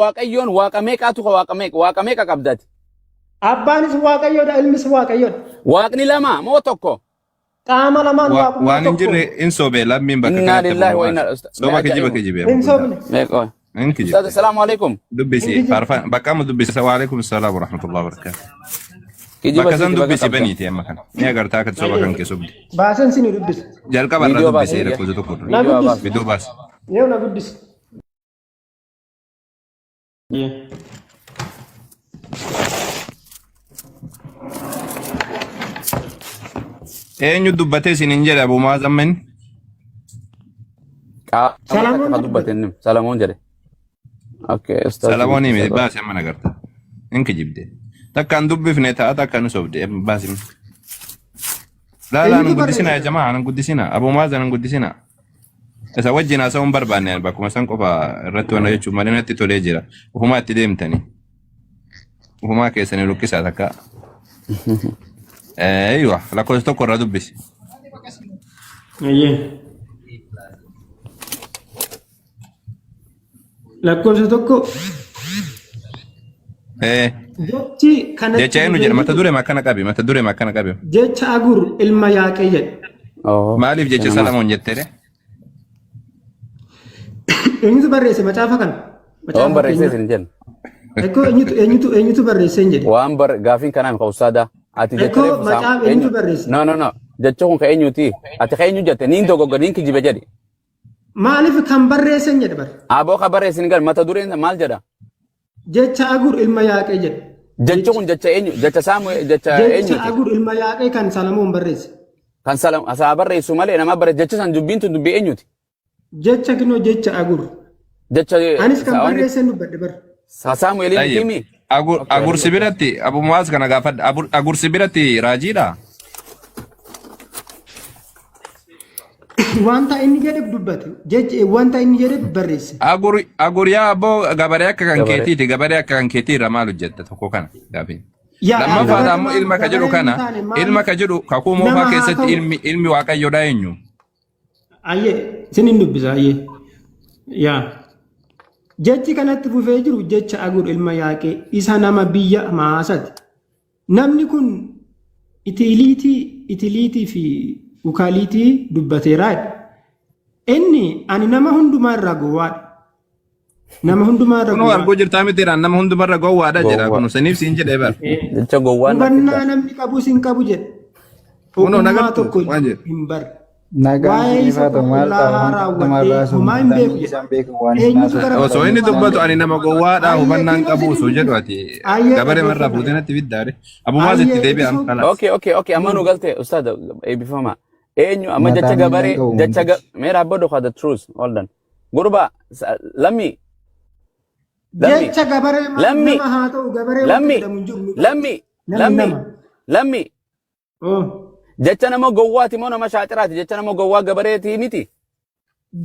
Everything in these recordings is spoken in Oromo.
Waaqayyoon waaqa meeqaatu ka waaqa meeqa waaqa meeqa qabdati? Abbaanis Waaqayyoodha, ilmis Waaqayyoodha. Waaqni lama moo tokko? Qaama lamaan waaqummaa Waan hin tokko. jirre hin sobe lammiin bakka Innaa kanatti lillaahi wa Abu innaa Mu'aaz. Soba kijiba Ajaa'iba. kijibe Hin Abu Guddaa. sobne. Meeqa? Hin Ustaaz kijibde. assalaamu alaikum. Dubbisi Hin kijibne. faarfaan bakka amma dubbisi wa alaikum salaam wa rahmatullahi wa barakatuh. Kijiba Bakka san siiti baga dubbisi qabda. baniiti amma kana. Ni agartaa akka soba kan kee sobde. Baasen sini dubbisa. Jalqaba irraa Viidiyoo baasi dubbisi eeyyee. lakkoofsa tokko dura. Na Viidiyoo guddisi. baasi. Viidiyoo baasi. Yoo na guddisi. Eenyu dubbatee isin hin jedhe Abu Mu'aaz amma inni? Qaama takka Salamoon ka dubbate dubbate. inni Salamoon jedhe. Okay, ustaaz Salamoon hime dubbisa. baasi amma nagarta. Hin kijibde. Takka hin dubbifne ta'a takka nu sobde baasi. Laa laa Eenyutu nun guddisina barreesse yaa kana? jamaa nun guddisina. Abu Mu'aaz nun guddisina. Isa wajjin haasa'uu hin barbaanne ani bakkuma san qofa irratti wanna jechuun malee natti tolee jira. Ufumaa itti deemtanii. Ufumaa keessanii lukkisaa takka. Eeywa lakkoofsa tokko irraa dubbisi. Ayyee. Lakkoofsa tokko Ee jechi kanatti jecha eenyu fufee jedha mata jiru duree akkana qabi mata duree akkana qabi. jecha Agur ilma Yaaqee jedhe. Oh, Maaliif jecha nama. Salamoon jettere? Eenyutu barreesse macaafa kana? Waan Macaafa barreessee fakkeenyaa. isin jenna. Ekkoo eenyutu eenyutu eenyutu barreesse hin jedhe. Waan bar gaafiin kanaan ka ustaada. Ati jecha Ekkoo reefu saam macaafa eenyu. eenyutu barreesse? No no no. Jecha kun ka eenyuti? Ati ka eenyu jette niin dogoggore niin kijibe jedhi. Maaliif kan barreesse hin jedhe bar. Aboo ka barreessin gal mata dureen maal jedha? Jecha Agur ilma Yaaqee jedhe. Jechi kun jecha eenyu? Jecha saamu jecha Jecha eenyuti? Agur ilma Yaaqee kan Salamoon barreesse. Kan salam asaa barreessu malee nama barreessu jechi san dubbiin tun dubbii eenyuti? Jecha kinoo jecha Agur. Jecha Anis kan wanni barreesse hin dubbadhe bar. Saamu'eeliin Tayyib. miti Agur Okay. agursi biratti Abu Mu'aaz kana gaafadha. Agursi biratti raajiidha. Wanta inni jedhe dubbate. Jechi wanta inni jedhe barreesse. Agur agur yaa abboo gabaree akka kan Gabaree. keetiiti gabaree akka kan keetii irra maal hojjetta tokko kana gaafiin. Yaa Lammaffaadha gabaree ammoo maal ilma ka jedhu gabaree hin kana taane ilma maaliif ka jedhu kakuu nama moofaa haa keessatti ta'u. ilmi ilmi waaqayyoodha eenyu? Ayyee isin hin dubbisa ayyee. Yaa. Jechi kanatti fufee jiru jecha Agur ilma Yaaqee isa nama biyya Maasati. Namni kun Itiiliitii, Itiliitii fi Ukaaliitii dubbateera jedha. Inni ani nama hundumaa irraa gowwaadha. Nama hundumaa irra Kunoo gowwaadha. arguu jirtaa mitiiraan nama hundumarra gowwaadha jedha Gowwaa. kun saniif siin jedhee bara. Jecha gowwaan natti Hubannaa fida. namni qabus hin qabu jedhe. Kunoo Ogummaa nagartu tokko waan jedhu. hin barre. Nagaan Waa'ee isiniif isa haa ta'u maal ta'a qulqullaa'aa wanta raawwadhee namarraa sun homaa hin mataa beeku jedhe. isaan beekan waan isin Eenyutu haasa'u gara Osoo inni qulqullummaa dubbatu ani nama gowwaadha Ayyee hubannaan kinoo qabu isin osoo hin jedhu dubbisa. ati Ayyee gabaree marraa dhaggeeffadha. fuutee natti fiddaare. Abumaas itti Ayyee deebi'an itisoo kalaas. Okay. Amma nu galte ustaad eebbifama. Eenyu amma Mataa jecha miilaan gabaree qabu jecha wantichi. mee dhaabbadhu ka the truth hold on. Gurba lammi lammi Jecha gabaree maal lammi nama haa ta'u gabaree wanti lammi jedhamu hin jiru. lammi Namni lammi nama. lammi Oh. jecha nama gowwaati moo nama shaaciraati jecha nama gowwaa gabareetii miti.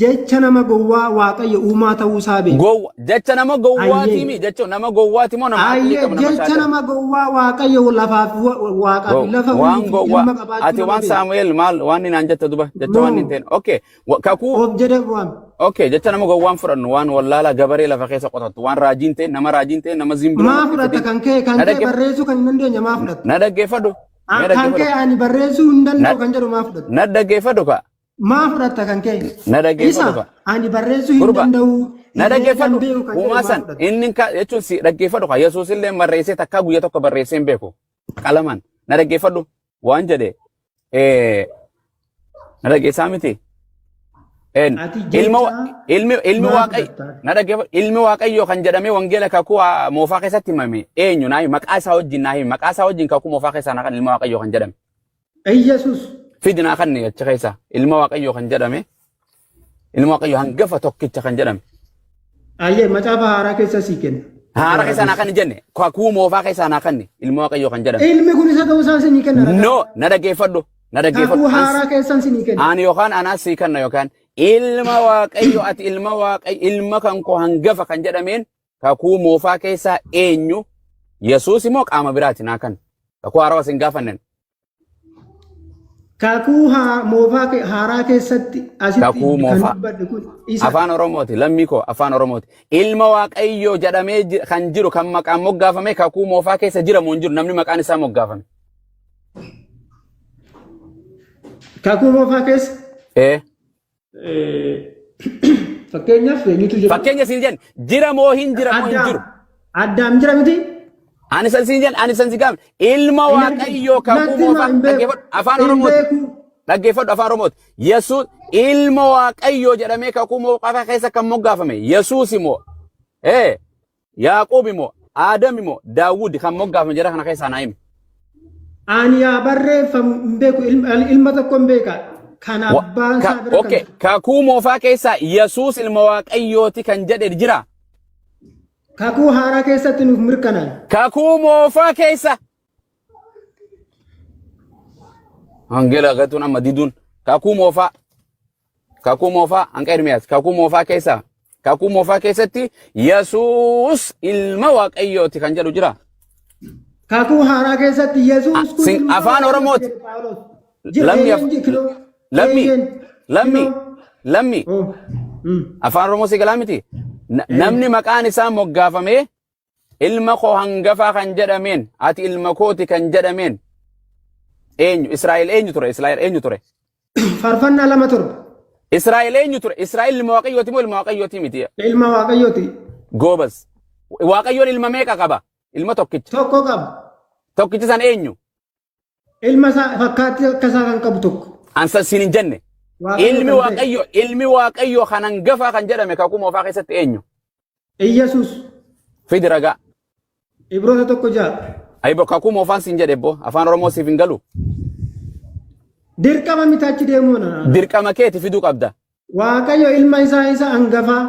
Jecha nama gowwaa Waaqayyo uumaa ta'uu isaa beeku. Gowwa jecha nama gowwaatii Ayyee. mi jecha nama gowwaati moo nama aqlii Ayyee qabu nama jecha shaacira. nama gowwaa Waaqayyo lafaaf waaqaa fi lafa Waan uumuu fi gowwaa ilma qabaachuu ati nama waan beeku. Saamu'eel maal waan inni naan jette duba jecha waan No. hin ta'in. Okay kakuu Of jedhee waame. Okay, jecha nama gowwaan fudhannu waan wallaalaa gabaree lafa keessa qotattu waan raajiin ta'e nama raajiin ta'e nama zimbiroo Maa natti fudhatta fidin. kan kee kan Na kee dhaggeeffadhu. barreessuu kan hin dandeenye maa fudhatta? Na dhaggeeffadhu. Mee Kan kee dhaggeeffadhu. ani barreessuu hin Na danda'u kan jedhu maa fudhatta? na dhaggeeffadhu ka. Maa fudhatta kan kee? Na dhaggeeffadhu Isa ka. ani barreessuu hin Gurba. danda'u Na herreega hin dhaggeeffadhu. beeku kan jedhu Uumaa maa san fudhatta? inni ka jechuun si dhaggeeffadhu ka. Yesuus illee barreessee takkaa guyyaa tokko barreessee hin beeku. Qalamaan. Na dhaggeeffadhu. Waan jedhe. Na dhaggeessaa miti. Een, Ati ilma jecha ilmi ilmi maa waaqayyo fudhatta? na dhaggeeffadhu ilmi waaqayyo kan jedhamee wangeela kakuu moofaa keessatti himame eenyu naa himi maqaa isaa wajjin naa himi maqaa isaa wajjin kakuu moofaa keessaa naa kan ilma waaqayyo kan jedhame Iyyasuus fidi naa kanne achi keessaa ilma waaqayyo kan jedhame ilma waaqayyo hangafa tokkicha kan jedhame Ayyee macaafa haaraa keessa sii kenna. haara keessaa naa kan jenne kakuu moofaa keessaa naa kanne ilma waaqayyo kan jedhame Ilmi kun isa ta'uu isaan sinii kenna ragaa. no na dhaggeeffadhu na dhaggeeffadhu Kakuu haaraa keessan sinii kenna. Ani yookaan anaas sii kenna yookaan ilma waaqayyo ati ilma waaqayyo ilma kan koo hangafa kan jedhameen kakuu moofaa keessaa eenyu Yesuus immoo qaama biraati naa kan kakuu haarawaa sin gaafannen. Kakuu moofaa haaraa keessatti asitti Kakuu kan moofaa. dubbadhe kun isa. Afaan Oromooti, lammii koo afaan Oromooti. Ilma Waaqayyoo jedhamee kan jiru kan maqaan moggaafame kakuu moofaa keessa jira moo hin jiru namni maqaan isaa moggaafame? Kakuu moofaa keessa Ee. Fakkeenyaaf eenyutu jira? Fakkeenya siin jenna jira moo hin jira moo hin Addaam. jiru? Addaam jira miti? Ani san siin jenna ani san si gaafne ilma Hin Waaqayyoo argine. kakuu Natti himaa moofaa hin beeku. dhaggeeffadhu afaan Hin Oromooti. beeku. Dhaggeeffadhu afaan Oromooti. Yesuus ilma Waaqayyoo jedhamee kakuu moofaa keessa kan moggaafame Yesuus immoo ee Yaaqoob immoo Aadam immoo Daawud kan moggaafame jara kana keessaa naa himi. Ani yaa barreeffamu hin beeku ilma tokko hin beeka. Kan abbaan isaa bira Okay, kan kakuu moofaa keessaa Yesuus ilma Waaqayyooti kan jedhe jira. Kakuu haaraa keessatti nuuf mirkanaa'e. Kakuu moofaa keessa. Wangeela gatuun amma diduun kakuu moofaa. Kakuu moofaa hanqa Ermiyaas kakuu moofaa keessa. Kakuu moofaa keessatti Yesuus ilma Waaqayyooti kan jedhu jira. Kakuu haaraa keessatti Yesuus kun ilma Afaan Waaqayyooti Oromooti. jedhe Phaawulos. Jira Lammii eeyyeen kiloo. Lammii Eeyyeen lammii kiloo. lammii Oh. Afaan Oromoo si galaa miti. Namni maqaan isaa moggaafamee ilma koo hangafaa kan jedhameen ati ilma kooti kan jedhameen eenyu? Israa'el eenyu ture? Israa'el eenyu ture? Faarfannaa 2:7. Israa'el eenyu ture? Israa'el ilma Waaqayyooti moo ilma Waaqayyooti miti? Ilma Waaqayyooti. Goobas. Waaqayyoon ilma meeqa qaba? Ilma tokkicha. Tokko qaba. Tokkichi san eenyu? Ilma isaa fakkaattii akka isaa kan qabu tokko. Ansa siin hin jenne. Waaqayyo Ilmi kan ta'e. Waaqayyo ilmi Waaqayyo kan hangafaa kan jedhame kakuu moofaa keessatti eenyu? Iyyasuus. Fidi ragaa. Ibroota 1:6. Aybo kakuu moofaan siin jedhe ebbo afaan Oromoo siif hin galu. Dirqama miti achi deemuu na. Dirqama keeti fiduu qabda. Waaqayyo ilma isaa isa hangafaa.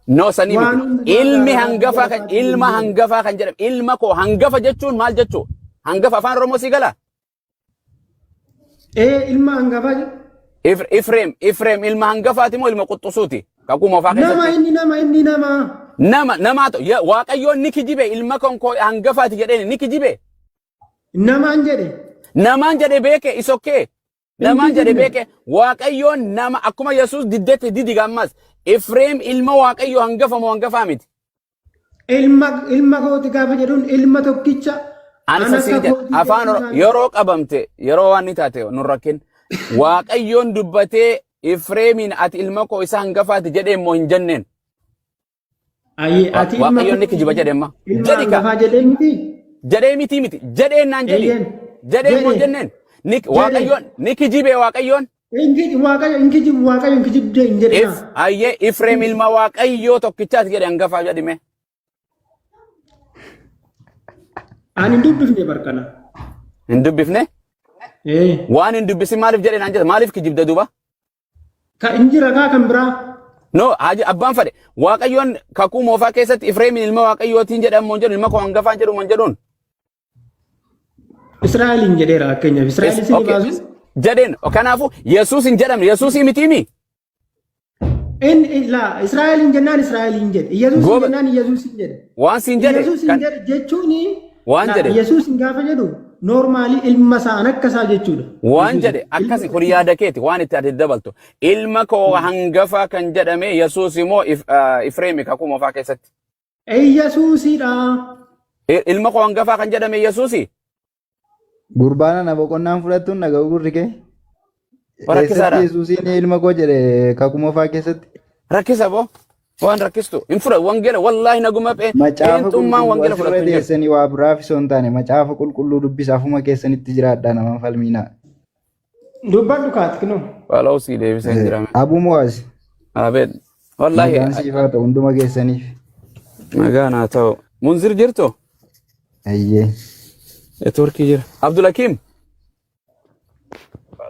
No sanii Waan miti. hundumaa Ilmi garaa hangafaa kan biyya ilma lafaatiin hangafaa kan jedhame ilma koo hangafa jechuun maal jechuu? Hangafa afaan Oromoo sii gala? Ee ilma hangafaa jedhu. Ifreem Ifreem ilma hangafaati moo ilma quxusuuti? Kakuu moofaa Nama keessatti. inni nama inni nama. Nama namaa ta'u Waaqayyoon ni kijibe ilma kan koo hangafaati jedheen ni kijibe. Namaan jedhe. Namaan jedhe beeke is okay. Hin Namaan jedhe kijibne. beeke Waaqayyoon nama akkuma Yesuus diddetti didi ammas Ifreem ilma Waaqayyoo hangafa moo hangafaa miti. Ilma kooti gaafa jedhuun ilma tokkicha Ani an isa siin akka jedha kootii afaan jedhuun isaa yeroo qabamte yeroo waan ni taate nun rakkin Waaqayyoon dubbatee Ifreemiin ati ilma koo isa hangafaati jedhee immoo hin jenneen. Ayyee ati ilma Waaqayyoon ni kijiba kootii jedhe amma. ilma Jedhi ka hangafaa jedhee miti. jedhee miti miti jedhee naan jedhi Eeyyeen jedhee immoo hin jedhe jenneen. Ni jedhe. Waaqayyoon ni kijibe Waaqayyoon. Waaqayyo hin kijibu Waaqayyo hin kijibdee hin If jedhinaa. ayyee Ifreem ilma Waaqayyoo tokkichaati jedhe hangafaa jedhime. Ani hin dubbifne barkana. Hin dubbifne? Ee. Waan hin dubbisin maaliif jedhe naan jedhe maaliif kijibda duuba? Ka hin jira kaa kan biraa. No, haji abbaan fadhe Waaqayyoon kakuu moofaa keessatti Ifreemin ilma Waaqayyootiin jedhamu hin jedhu ilma koo hangafaan jedhu hin jedhuun. Israa'eliin jedheera fakkeenyaaf. Israa'el isin Okay. baasu. Jedheen kanaafuu Yesuus hin jedhamne Yesuus miti mi? Inni laa Israa'eliin jennaan Israa'eliin jedhe. Yesuus Gooba jennaan Yesuus jedhe. waan siin jedhe Yesuus kan jedhe jechuun waan laa jedhe Yesuus gaafa jedhu normally ilma isaa an akka isaa jechuudha. waan Yesuus jedhe ilma akkasi kun yaada keeti waan itti ati dabaltu ilma koo hangafa kan jedhame Yesuus immoo Ifreemi kakuu moofaa keessatti. Yesuusidha. Ilma koo hangafaa kan jedhame Yesuusi. Gurbaan ana boqonnaan fudhattuun dhaga'u gurri kee. Eessatti Rakkisaadha. Yesuusiin ilma koo jedhe kakuu moofaa keessatti? Rakkisa boo. Waan rakkistu. Hin fudhatu. Wangeela wallaahi naguma Macaafa pheenxummaan qulqulluu wangeela asirra fudhatu hin jiru. teessanii waa biraaf osoo hin taane macaafa qulqulluu dubbisa afuma keessanitti jiraadhaa nama falmiinaa. Dubbadhu kaati kinoo. Waloo sii deebisee hin jirame. Abuu Muwaaz Abeet. Wallaahi nagaan siif haa ta'u hunduma keessaniif. nagaan haa ta'u. Munzir jirtu? Ayyee. Neetwoorkii jira. Abdulhakiim.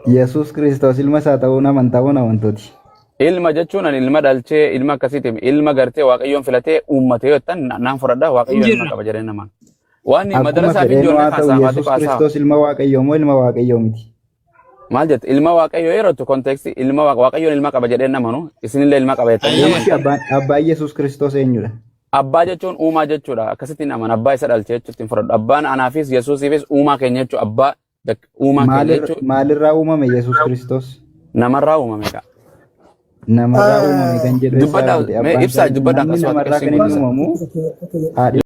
Yesuus Kiristoos ilma isaa ta'uun amantaa moo amantooti? Ilma jechuun ani ilma dhalchee ilma akkasiiti ilma gartee Waaqayyoon filatee uummatee yoo jettan naan fudhadha Waaqayyoon ilma Jirra. qaba jedhee namaan. Waan Akkuma madarasaa fi fedheen ijoollee haa ta'u haasaa Yesuus haasaa. Kiristoos ilma Waaqayyoo moo ilma Waaqayyoo miti? Maal jette ilma Waaqayyoo yeroo jettu konteekstii ilma Waaqayyoon ilma qaba jedhee namanu isinillee ilma qaba jettanii Eeshi amantan. abbaan Yesuus Kiristoos eenyudha? Abbaa jechuun uumaa jechuudha. Akkasittiin amana abbaa isa dhalche jechuutti hin fudhadhu. Abbaan anaafis Yesuusiifis uumaa keenya jechuudha. Abbaa Uumaa keenya jechuun Maalirraa uumame Yesuus Kiristoos? Namarraa uumame kaa. Namarraa uumame kan jedhu eessaa Dubbadhaa fide? mee Abbaan ibsaa isaa dubbadhaa namni akkasumas namarraa kan xiqqeessiin inni guddisa. uumamu haadhi